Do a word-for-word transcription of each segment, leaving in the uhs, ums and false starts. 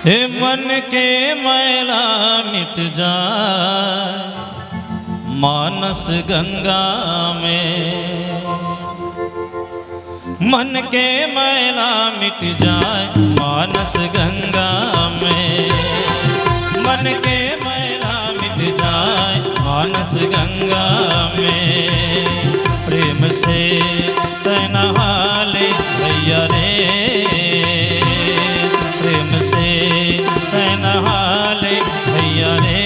हे मन के मैला मिट जाए मानस गंगा में, मन के मैला मिट जाए मानस गंगा में, मन के मैला मिट जाए मानस गंगा में। प्रेम से तै नहा ले भैया रे, प्रेम से तै नहा ले भैया रे।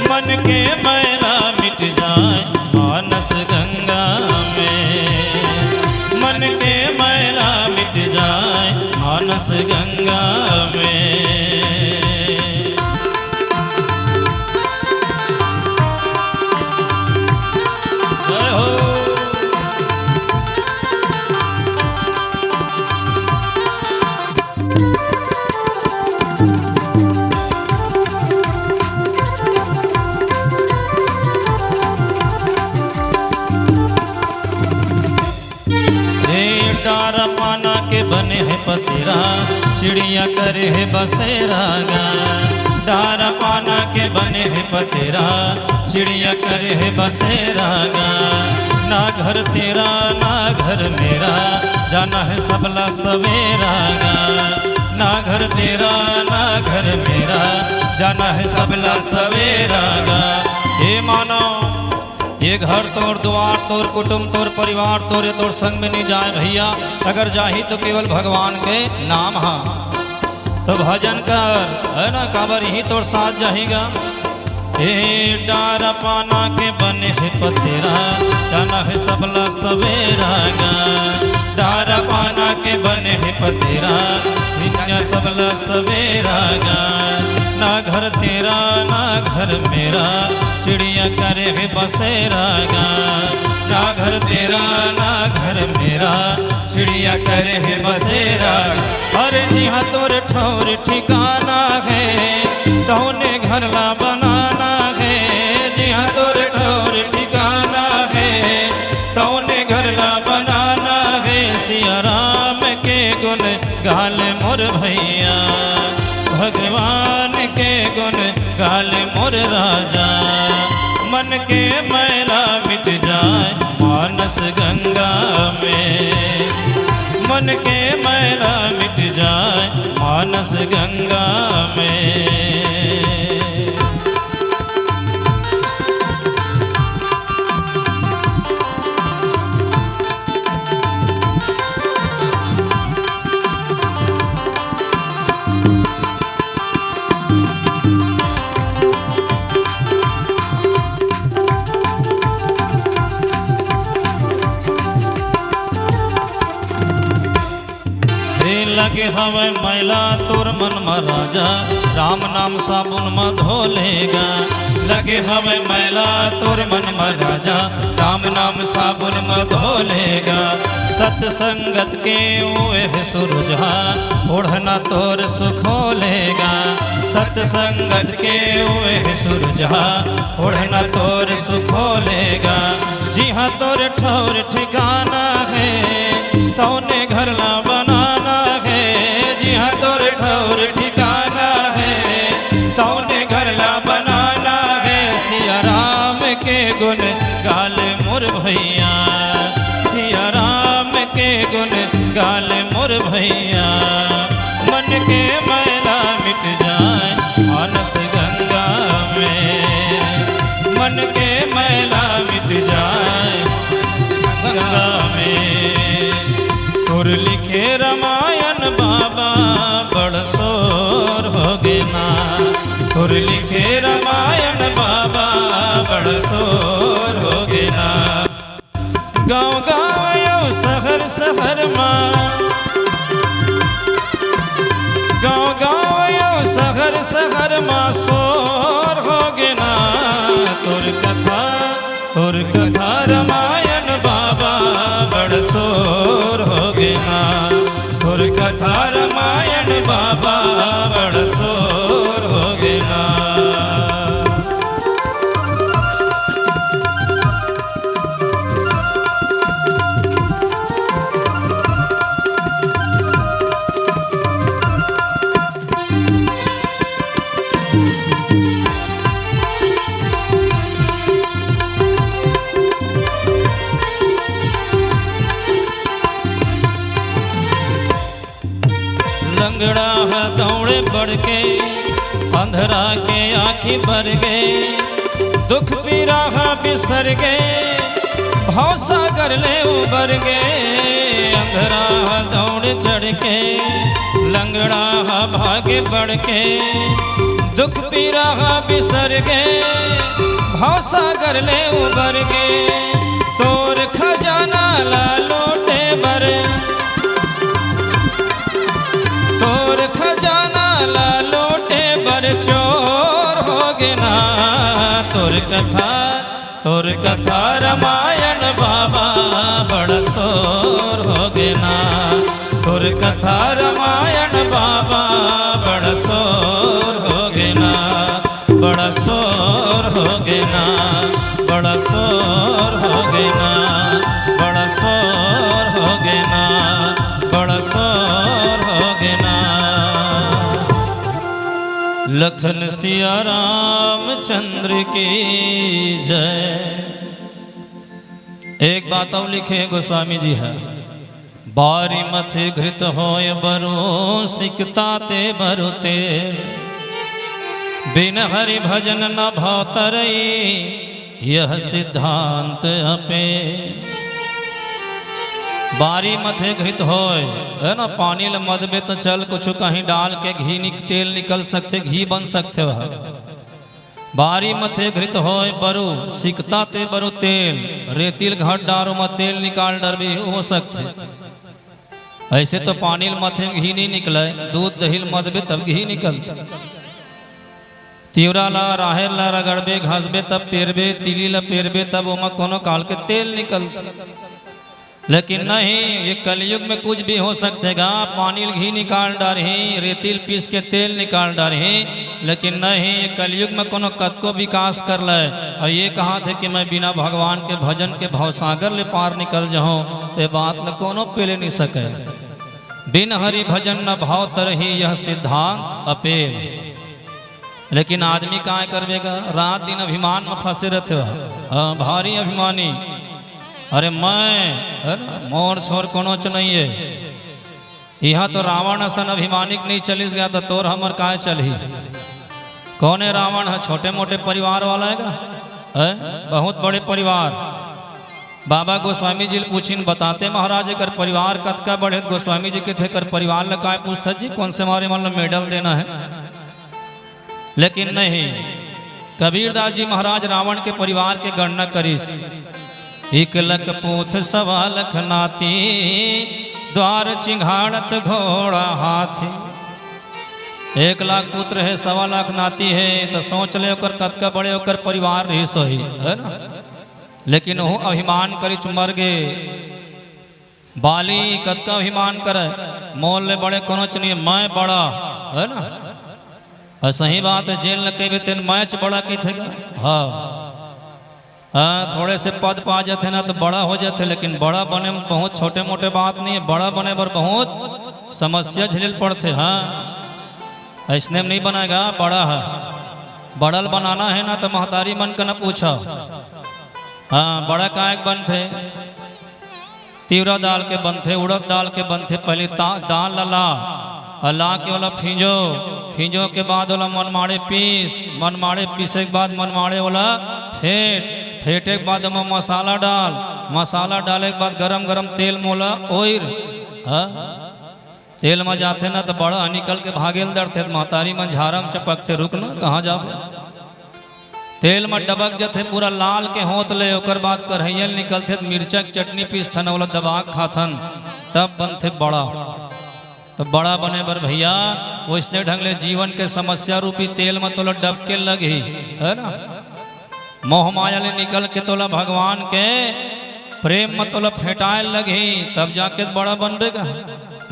मन के मैला मिट जाए मानस गंगा में, मन के मैला मिट जाए मानस गंगा में। जय हो। ए डारा पाना के बने हे पतेरा, चिड़िया करे हे बसेरा गा। डारा पाना के बने हे पतेरा, चिड़िया करे हे बसेरा गा। ना घर तेरा ना घर मेरा, जाना है सबला सवेरा गा। ना घर तेरा ना घर मेरा, जाना है सबला सवेरा गा। हे मानव, ये घर तोर, दुआर तोर, कुटुम तोर, परिवार तोर, ये तोर संग में नहीं जाए भैया। अगर जाही तो केवल भगवान के नाम हा। तो भजन कर, है ना, काबर यही तोर साथ जाही गा। ए डारा पाना के बने हे पतेरा, जाना है सबला सवेरा गा। डारा पाना के बने हे पतेरा, नित्य सबला सवेरा गा। ना घर तेरा ना घर मेरा, चिड़िया करे हे बसेरा गा। ना घर तेरा ना घर मेरा, चिड़िया करे हे बसेरा। अरे जिहाँ तोर ठौर ठिकाना हे, तौने घर ला बनाना हे। जिहाँ तोर ठौर ठिकाना हे, तौने घर ला बनाना हे। सिया राम के गुण गाले मोर भैया, भगवान के गुण गाले मोर राजा। मन के मैला मिट जाए मानस गंगा में, मन के मैला मिट जाए मानस गंगा में। ए लगे हवय मैला तोर मन म राजा, राम नाम साबुन म धो लेगा। लगे हवय मैला तोर मन म राजा, राम नाम साबुन म धो लेगा। सत संगत के उए हे सुरुज हा, ओढ़ना तोर सुखो लेगा। सत संगत के उए हे सुरुज हा, ओढ़ना तोर सुखो लेगा। जिहाँ तोर ठौर ठिकाना हे, तौने घर ला बनाना हे। जिहाँ तोर ठौर ठिकाना हे, तौने घर ला बनाना हे। सिया राम के गुण गाले मोर भैया, सिया राम के गुण गाले मोर भैया। मन के मैला मिट जाए मानस गंगा में, मन के मैला मिट जाए गंगा में। तोर लिखे रामायण बाबा बड़ सोर हो गे ना, तोर लिखे रामायण बाबा बड़ सोर हो गे ना। गाँव गाँव अउ शहर शहर मा, गाँव गाँव अउ शहर शहर मा सोर हो गे ना। तोर कथा, तोर कथा रामायण बाबा बड़ सोर हो गे ना। तोर कथा रामायण बाबा बड़ सोर हो गे ना। लंगड़ा ह दौड़े बढ़ के, अंधरा के आँखी भर गे, दुख पीरा ह बिसर गे, भवसागर ले उबर गे। अंधरा ह दौड़ चढ़ के, लंगड़ा ह भागे बढ़ के, दुख पीरा ह बिसर गे, भवसागर ले उबर गे। तोर खजाना ला लूटे बर, तोर खजाना ला लूटे बर चोर हो गे ना। तोर कथा, तोर कथा रमायण बाबा बड़ा शोर हो गे ना। तोर कथा रमायण बाबा बड़ा शोर हो गे ना। बड़ा शोर हो गे ना, बड़ा शोर हो गे ना, बड़ा शोर हो गे ना, बड़ा शोर हो गे ना। लखन सिया रामचंद्र की जय। एक बात अउ लिखे गोस्वामी जी ह, बारी मथे घृत होय बरु, सिकता ते बरु तेल। बिन हरि भजन न भव तरई, यह सिद्धांत अपे। बारी मथे घृत होय, है ना, पानी ल मदबे त चल कुछ कहीं डाल के घी निक-, तेल निकल सकथे, घी बन सकथे वह। बारी मथे घृत होय बरु, सिकता ते बरु तेल। रेतिल घट डारो म तेल निकाल डरबे, हो सकथे। ऐसे तो पानी ल मथे म घी नहीं निकले, दूध दही ल मदबे तब घी निकलथे। तिवरा ला, राहेर ला रगड़बे, घसबे तब पेरबे, तिली ला पेरबे तब ओमा कोनो काल के तेल निकलथे। लेकिन नहीं, ये कलयुग में कुछ भी हो सकथे गा। पानी ल घी निकाल डारही, रेतिल पीस के तेल निकाल डारही, लेकिन नहीं, ये कलयुग में कोनो कतको विकास कर ले और ये कहा थे कि मैं बिना भगवान के भजन के भवसागर ले पार निकल जाऊं, तो ये बात ल कोनो पेले नहीं सके। बिन हरि भजन न भव तरही, यह सिद्धांत अपेल। लेकिन आदमी काय करबे गा, रात दिन अभिमान में फंसे रहथे। हाँ, भारी अभिमानी। अरे मैं, है ना, मोर छोर कोनोच नहीं है। यहाँ तो रावण असन अभिमानिक नहीं चलिस गया, तो तोर हमर काय चलही? कौन है रावण? है छोटे मोटे परिवार वाला है गा? है बहुत बड़े परिवार। बाबा गोस्वामी जी ल पूछिन, बताते महाराज, एकर परिवार कतका बड़े? गोस्वामी जी कथे, एकर परिवार ल काय पूछथस जी, कोन से मारे मन ल मेडल देना है? लेकिन नहीं, कबीरदास जी महाराज रावण के परिवार के गणना करिस, इक लख पूत सवा लख नाती, द्वार चिंघाड़त घोड़ा हाथी। एक लाख पुत्र है, सवा लाख नाती है, तो सोच ले ओकर कतका बड़े ओकर परिवार रहिस होही, है ना? लेकिन वो अभिमान करिच मर गे। बाली कतका अभिमान करे, मोर ले बड़े कोनोच नहीं, मैं बड़ा, है ना? और सही बात है, जेन ल कहिबे तेन मैच बड़ा कहिथे गा। हाँ। हाँ, थोड़े से पद पा जाथे ना तो बड़ा हो जाथे, लेकिन बड़ा बने में बहुत छोटे मोटे बात नहीं है, बड़ा बने बर बहुत समस्या झेले ल पड़थे। हाँ, ऐसने में नहीं बनेगा, बड़ा है। बड़ा ल बनाना है ना तो महतारी मन का ना पूछा। हाँ, बड़ा काय के बनथे? तिवरा दाल के बनथे, उड़द दाल के बनथे। पहली ता-, दाल ला ला, अउ ला के ओला फींजो, फींजो के बाद ओला मनमाड़े पीस, मनमाड़े पीसे के बाद मनमाड़े ओला फेंट, फेंटे के बाद ओमा मसाला डाल, मसाला डाले के बाद गरम गरम तेल म ओला ओइर। हाँ? तेल म जाथे ना त बड़ा निकल के भागे ल डरथे, त महतारी मन झारा म चपकथे, "रुक ना, कहाँ जाबे?" तेल म डबक जथे, पूरा लाल के होत ले, ओकर बाद कढ़ैया ल निकलथे, त मिर्चा के चटनी पीसथन, ओला दबा के खाथन, तब बनथे बड़ा। त बड़ा बने बर भैया, वइसने ढंग ले जीवन के समस्या रूपी तेल म तोला डबके लगही, है ना? मोह माया ले निकल के तोला भगवान के प्रेम म तोला फेंटाए लगही, तब जाके बड़ा बनबे गा।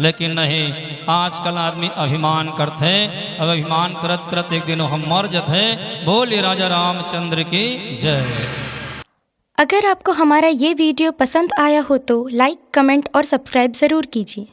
लेकिन नहीं, आजकल आदमी अभिमान करथे, अब अभिमान करत करत एक दिन हम मर जथे। बोलिए राजा रामचंद्र की जय। अगर आपको हमारा ये वीडियो पसंद आया हो तो लाइक, कमेंट और सब्सक्राइब ज़रूर कीजिए।